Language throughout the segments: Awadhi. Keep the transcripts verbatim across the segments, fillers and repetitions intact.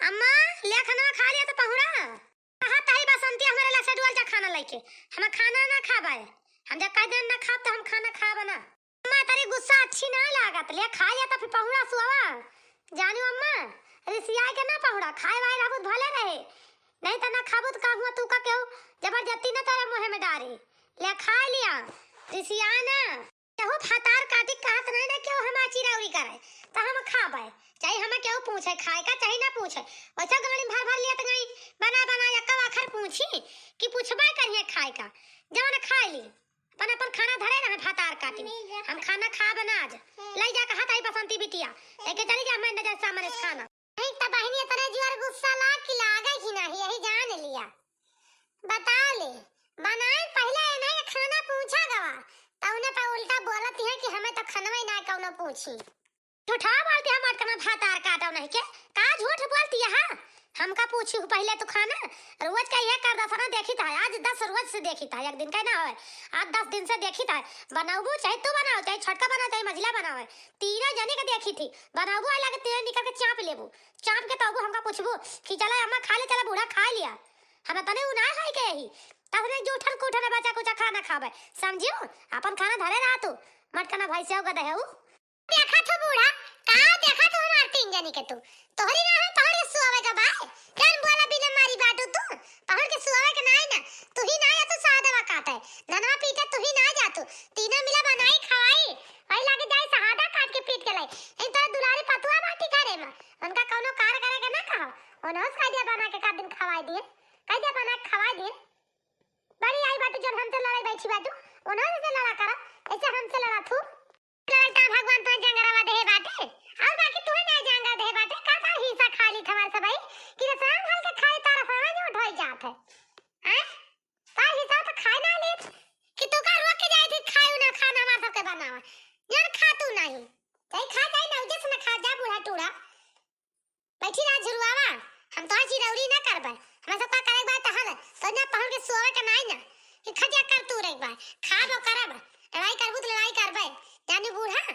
अम्मा, ले खाना खा लिया तो पहुड़ा। कहा तही बसंती हमरे ला से डुअल जा खाना लइके। हम खाना ना खाबे। हम जब कह देन ना खाब तो हम खाना खाब ना। अम्मा, तरी गुस्सा अच्छी ना लागत। ले खा लिया तो फिर पहुड़ा सुआवा। जानू अम्मा, रिसियाए के ना पहुड़ा, खाए वाए रहबू त भले रहे। नहीं तो ना खाबू तो का हुआ तू का केहू जबरदस्ती ना तोरे मुँहे में डारे। ले खा लिया, रिसिया ना। केहू भातार काटी कहत नहीं ना, केहू हमार चिरौरी करे, तो हम खाबे, चाहे हमें केहू पूछे खाए का, चाहे ना पूछे। वैसे गाड़ी में भर भर लियत गई, बना बना यक्का आखर पूछी कि पूछबे करिए खाए का, जवन खा ली, अपन अपन खाना धरे रहे भातार काटी। हम खाना खाब ना आज, ले जा कहा ताई बसंती बिटिया, लेके चली जा मैं नजर सामने से खाना। नहीं तो बहिनी इतने जोर गुस्सा लाग कि लागे कि नहीं, यही जान लिया। बता ले, बनाए पहले इन्हें खाना पूछा गवा, तो उन्हें पे उल्टा बोलत है कि हमें तो खनवे ना कौनो पूछी। झूठा बोलती है, मटकना भातार काटो नहीं के, का झूठ बोलती है, हाँ? हमका पूछी हूँ पहले तो खाना, रोज का ये कर दसना देखी था, आज दस रोज से देखी था, एक दिन का ना होए, आज दस दिन से देखी था, बनाबू चाहे तू बनाओ, चाहे छोटका बनाओ, चाहे मझिला बनाओ, तीनों जने का देखी थी, बनाबू आई लगे तीनों निकल के चाप लेबू, चाप के तबू हमका पूछबू कि चला अम्मा खा ले, चला बूढ़ा खा लिया, हम तने उ ना है के ही, तब रे जो उठल को उठल बचा कुचा खाना खाबे, समझियो, अपन खाना धरे रहा तू, मटकना भैंसे हो गदे है उ। देखा तू बूढ़ा, का देखा तू हमार तीन जनी के तू? तोहरी ना हम पहुड़ के सुआवे के बाय। जान बोला बिना मारी बाटू तू। पहुड़ के सुआवे के नाई ना। तू ही ना जा तू सादवा काटे। धनवा पीटे तू ही ना जा तू। तीनों मिला बनाई खवाई। वही लागे जाए सहादा काट के पीट के लाई। इन तो दुलारी पतुआ बाटी घरे में। उनका कौनो कार करे के ना कहो। उन्हों से कह दिया बना के का दिन खवाई दिए। कह दिया बना के खवाई दिए। बड़ी आई बाटू जब हमसे लड़ाई बैठी बाटू। उन्हों से लड़ा करा। ऐसे हमसे लड़ा तू। लड़ाई ता भगवान तो जंगरवा देहे बाटे। और बाकी तू ना जंगर देहे बाटे। का का हिस्सा खा ली हमार सबई? कि रसोई में के खाए तारा समय जो उठाई जात है। हैं? का हिस्सा तो खाए ना लेत? कि तू का रोक के जाए थी खाए ना खाना हमार सबके बनावा। जन खा तू नहीं। चाहे खा जाए ना, उजे से ना खा जा बूढ़ा टूढ़ा। बैठी रहा झुरुआवा, हम तोहार चिरौरी ना करबे। हमरा सब का करे के बा तहन, तो ना पहुड़ के सोवे के नाई ना। कि खटिया कर तू रे एक बार, खाबो करब, लड़ाई करबू तो लड़ाई करबे। जानी बूढ़ा।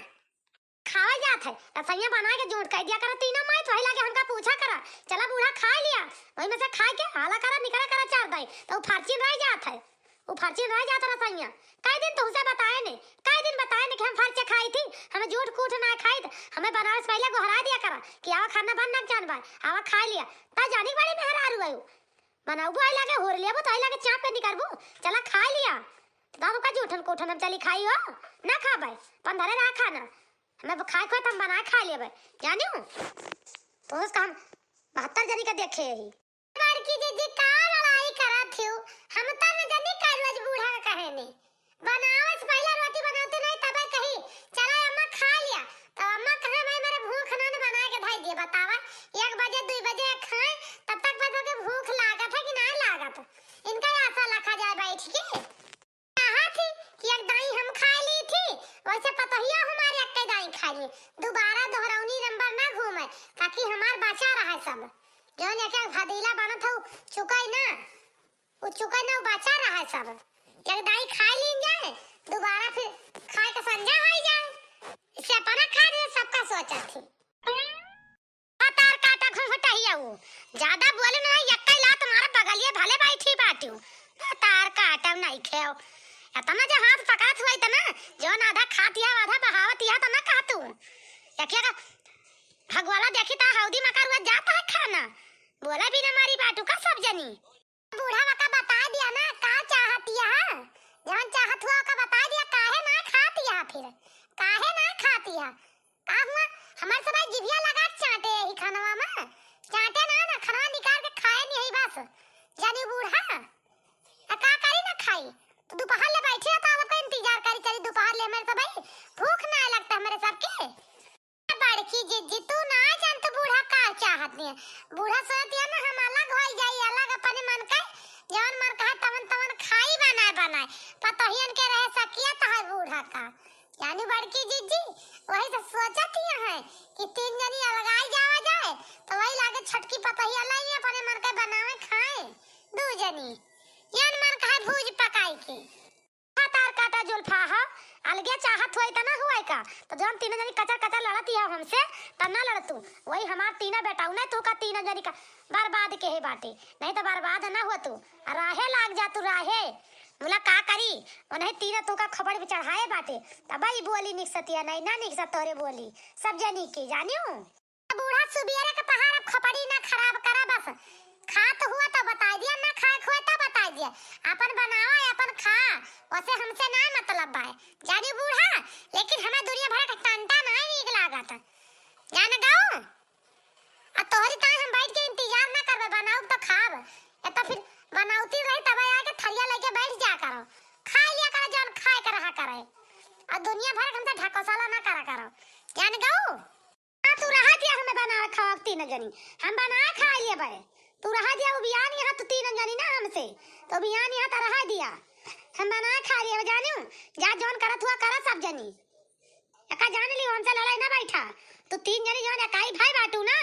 खावे जात है, रसोइया बना के जोड़ कह दिया करा तीनों माई, तो वही लागे हमका पूछा करा। चला बूढ़ा खा लिया, वही में से खा के हाला करा, निकला करा चार दाई, तो उ फर्ची रह जात है। उ फर्ची रह जात रसोइया। कई दिन तुहसे बताए ने, कई दिन बताए ने कि हम फर्चे खाई थी, हमें झूठ कूठ ना खाई थी, हमें बनावे से पहले गोहरा दिया करा कि आवा खाना बन ना जान बा, आवा खा लिया। ता जानी बड़ी मेहरारू आयु। बनाऊ आई लागे होर लेबो, तो आई लागे चाप पे निकरबो, चला खा लिया। ता का झूठन कूठन हम चली खाई हो, ना खाबे, अपन धरे रहा खाना। हमें खाए खोए तो हम बनाए खा लेबे, जानियो। तो उसका हम बहत्तर जनी का देखे ही। बड़की जीजी का लड़ाई करत हियो? हम त न जनी का रोज बूढ़ा का कहे ने। बनावे से पहले रोटी बनौती नहीं तबे कही, "चला अम्मा खा लिया।" तो अम्मा कहे, "भाई मेरे भूख ना न बनाए के धई दिए।" बतावा, एक बजे, दुई बजे खाए, तब तक बता के भूख लागत है कि ना लागत? इनका आशा रखा जाए बैठ के। कहा थी कि एक दाई हम खा ली थी, वैसे पतोहिया हमारे एक दाई खा ली। दोबारा दोहरौनी नंबर ना घूमे, ताकि हमार बचा रहे सब। जौन एक एक भदीला बनत हौ, चुकाई ना, उ चुकाई ना, उ बचा रहे सब। एक दाई खा ली जाए, दोबारा फिर खाए के संजा हो जाए। इससे अपना खा दे, सबका सोचा थी। भतार काटा घुंघटहिया उ। ज्यादा बोले ना, यक्का लात मारा बगलिए भले बैठी बाटू। भतार काटा नहीं खेव। इतना जो हाथ पकड़त हुआ इतना, जौन आधा खात या, आधा बहावत या, तो ना कहतू। यकिया का भगवाला देखी ता हौदी मका रुआ जात है खाना। बोला बिना मारी बाटू का सब जनी। बूढ़ा का बता दिया ना, का चाहत या? जौन चाहत हुआ ओका बता दिया, काहे ना खात या फिर? काहे ना खात या? का हुआ? हमार सब जिभिया लगा के चाटे यही खानवा में। चाटे ना, ना, खानवा निकाल के खाए नहीं बस। जानी बूढ़ा, आ का करी ना खाई? तो दोपहर ले बैठे रहता, आपका इंतजार करी, चली दोपहर ले हमारे सब भूख ना लगता हमारे सबके। बड़की जिज्जी, तू ना जान तो बूढ़ा का चाहत नहीं है। बूढ़ा सोचत है ना, हम अलग हो जाई, अलग अपने मन के, जवन मन कहे तवन तवन खाई बनाए बनाए। पतोहियन के रहे सकिया तो है बूढ़ा का। यानी बड़की जिज्जी वही तो सोचत ही है कि तीन जनी अलगाई जावा जाए, तो वही लागे छोटकी पतोहिया लाई अपने मन के बनावे खाए, दू जनी। यान मन कहे भूज पकाई के। भतार का बेटा जुल्फा ह, अलगे चाहत होई त ना हुआई का? त जौन तीनों जनी कचर कचर लड़त ही हमसे, त ना लड़तू। वही हमार तीनों बेटा, उन्हें तू का तीनों जनी का बर्बाद के ही बाटे, नहीं त बर्बाद ना हुआ तू। राहे लाग जा तू, राहे। मुला का करी, उन्हें तीनों तू का खोपड़ी पे चढ़ाए बाटे, तब ई बोली निकसतिया, नहीं ना निकसत तोहरे बोली, सब जनी के, जानियो। बूढ़ा सुबियरे के पहाड़ अब खोपड़ी ना खराब करा बस। खात हुआ त बताइ दिया, ना खाए हुआ त बताइ दिया। अपन बनावा, अपन खा, ओसे हमसे ना मतलब बाय। जानी बूढ़ा, लेकिन हमें दुनिया भर के टंटा नाहीं नीक लागत। जान गऊ? आ तोहरी ताई हम बैठ के इंतजार ना करबे, बनाउब त खाब। या त फिर बनाउती रही तब आके थरिया लेके बैठ जा करो। खाइ लिया करो जौन खाए के रहा करे। आ दुनिया भर के हमसे ढकोसला ना करा करो। जान गऊ? हाँ, तू रहा दिया, हमें बनाए खावा तीन जनी, हम बनाए खा लेबे। तू रहा दिया, उ बियान यहाँ तू तीन जनी ना हमसे, तो बियान यहाँ त रहा दिया, हम बनाए खा लेबे। जानियो, जा जौन करत हुआ करा सब जनी, एका जान लियो, हमसे लड़ाई ना बैठा। तू तीन जनी जौन एकाई भाई बाटू ना,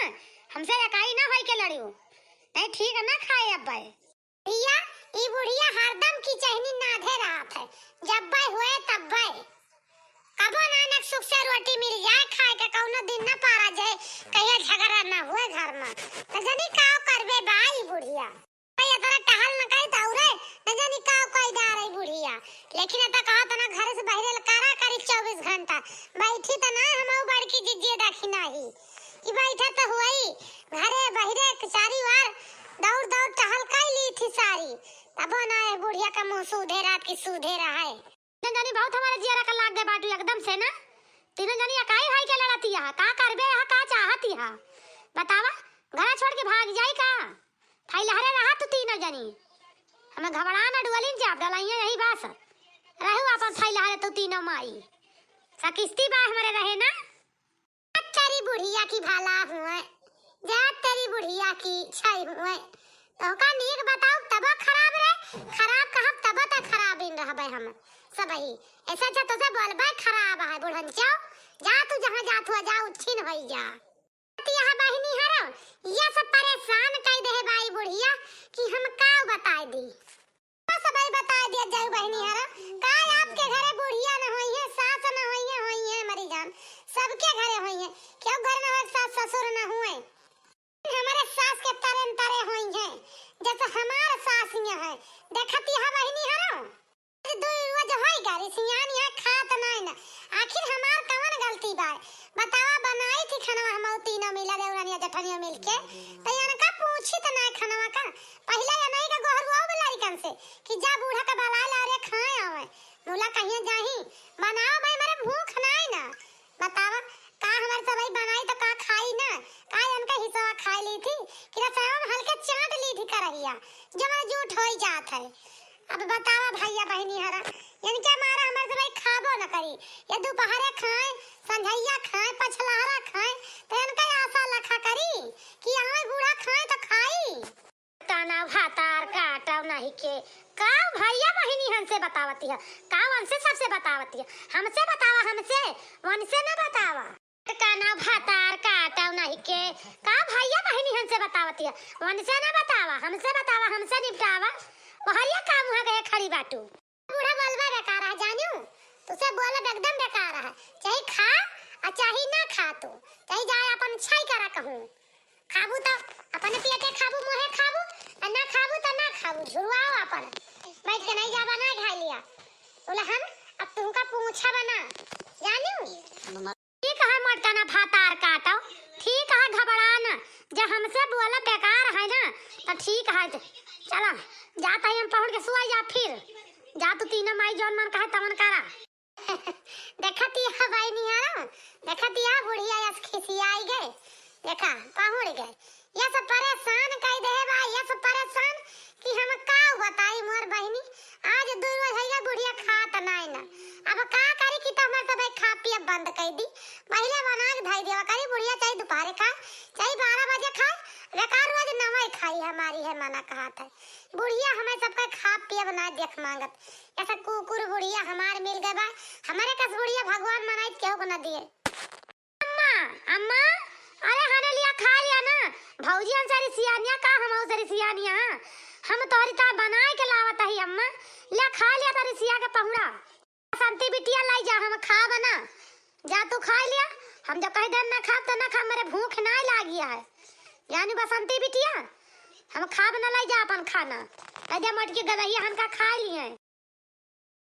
हमसे एकाई ना होई के लड़ियो, नहीं ठीक है ना खाए अब्बे। भैया, ई बुढ़िया हरदम की चहनी नाधे रहत है, जब्बे हुए तब्बे। कबो ना न सुख से रोटी मिल जाए खाए के, कौनो दिन न पारा जाए, कहिया झगड़ा न हुए घर में। न जानी का करबे बा ई बुढ़िया। भाई, इतना टहल न करी दौड़े, न जानी का कोई डारे बुढ़िया। लेकिन एता कहा तना घरे से बहिरे करा करी चउबीस घंटा। बैठी त ना हमहू बड़की जिज्जी देखी नाही। कि बैठे त हुई, घरे बहिरे चारी ओर दौड़ दौड़ टहल कई ली थी सारी। तबो ना ए बुढ़िया का मुँह सूधे रात की सूधे रहे। तीनों जनी बहुत हमारे जियरा का लाग गए बाटू एकदम से ना। तीनों जनी एकाई भाई के लड़ती है, का करबे है, का चाहती है? बतावा, घरा छोड़ के भाग जाई का? फैलहरे रहा तू तीनों जनी। हमें घबरा न डुअलिन जाब, डलाइया यही बास। रहू अपन फैलहरे तू तीनों माई। सकिस्ती बा हमरे रहे ना। जा तेरी बुढ़िया की भला हुए, जा तेरी बुढ़िया की छाई हुए। तोहका नीक बताउब तब खराब रहे, खराब कहब तब त खराब इन रहबे हम सबही। ऐसा अच्छा तोसे बोलबे खराब है बुढ़न चाओ, जा तू जहाँ जात हुआ जा उच्छिन होई जा। यह बहिनी हरो, यह सब परेशान कई देहे बाई बुढ़िया कि हम का बताए दी। बस भाई बताए दिया जाऊ बहिनी हरो, का आपके घरे बुढ़िया न होई है, सास न होई है, होई है मरी जान, सबके घरे होई है। क्यों घर में होए सास ससुर न हुए, हमारे सास के तरे न तरे होई है, जैसे हमार सास ये है। देखती है बहिनी हरो, दो रोज होई गा रिसियान यहाँ खात नाई ना। आखिर हमार कवन गलती बा? बतावा, बनाई थी खनवा हम तीनों मिला देवरानिया जठनिया मिलके। त इनका पूछी त नाई खनवा का। पहिले ये नहीं का गोहरुआ लड़िकन से कि जा बूढ़ा का बलाए ला रे खाए आवे। मुला कहिए जाही, बनावा भाई, मरे भूख नाई ना। बतावा, का हमार सबई बनाई त का खाई ना? का इनका हिस्सा खाई ली थी कि रसोई में हल्के चाट ली थी करहिया, जमा जूठ होई जात है। अब बतावा भैया बहिनी हरा, इनके मारे हमार सबई खाबो न करी। ये दोपहरे खाए, संझैया खाए, पछलहरा खाए, त इनका आशा लखा करी कि आए बूढ़ा खाए त खाई। काना भातार काटव नहीं के, का भैया बहिनी हमसे बतावती है, का वनसे सबसे बतावती है, हमसे बतावा, हमसे, वनसे न बतावा। काना भातार काटव नहीं के, का भैया बहिनी हमसे बतावती है, वनसे न बतावा, हमसे बतावा, हमसे निपटावा, वहरिया का मुँह गए खड़ी बाटू। बूढ़ा बोलबा बेकार है, जानियो, तुसे बोलब एकदम बेकार है, चाहे खा और चाहे ना खा तू, चाहे जाए अपन छाई करा कहूँ। खाबू त अपने पेटे खाबू, मुँहे खाबू, आ ना खाबू त ना खाबू, झुरवाओ अपन। बैठ के नहीं जाबा, ना खा लिया। बोला हम अब तुमका पूछब ना, जानियो। ठीक है, मोटकाना भातार काटो, ठीक है, घबरा न, जे हमसे बोला बेकार है ना, त ठीक है, चला, जाता ही हम पहुँच के सुआ जा फिर, जा तू तीनों माई जौन मन कहे तवन करा। देखत यह बहिनी हरा, देखत यह बुढ़िया यस खिसियाई गए। देखा, पहुड़ गए। यस परेशान कई देहे बा, यस परेशान कि हम का बताई मोर बहिनी। आज दू रोज होइगा बुढ़िया खात नाई ना। अब का करी कि त हमर सब खा पिए बंद कई दी। पहिले बना के धई देवा करी बुढ़िया, चाहे दोपहरे खाए, चाहे बारह बजे खाए, बेकार रोज नवई खाई हमारी है मना कहत है। बुढ़िया हमें सबका खा पिए बना देख मांगत। ऐसा कुकुर बुढ़िया हमार मिल गए बा, हमारे कस बुढ़िया भगवान मनाई केहू को न दिए। अम्मा, अम्मा, अरे हने लिया खा लिया ना, भौजी हम सारी सियानिया का हम सारी सियानिया, हम तोहरी ता बनाए के लावत ही अम्मा, लिया खा लिया तारी सिया के पहुड़ा। बसंती बिटिया, लाई जा, हम खाब ना। जा तू खाइ लिया। हम जब कहि देन ना खाब त ना खाब, मेरे भूख नाहीं लागी है। जानी बसंती बिटिया, हम खाब ना, लाई जा अपन खाना। लाई जा, मोटकी गदहिया हमका खाइ लिहे।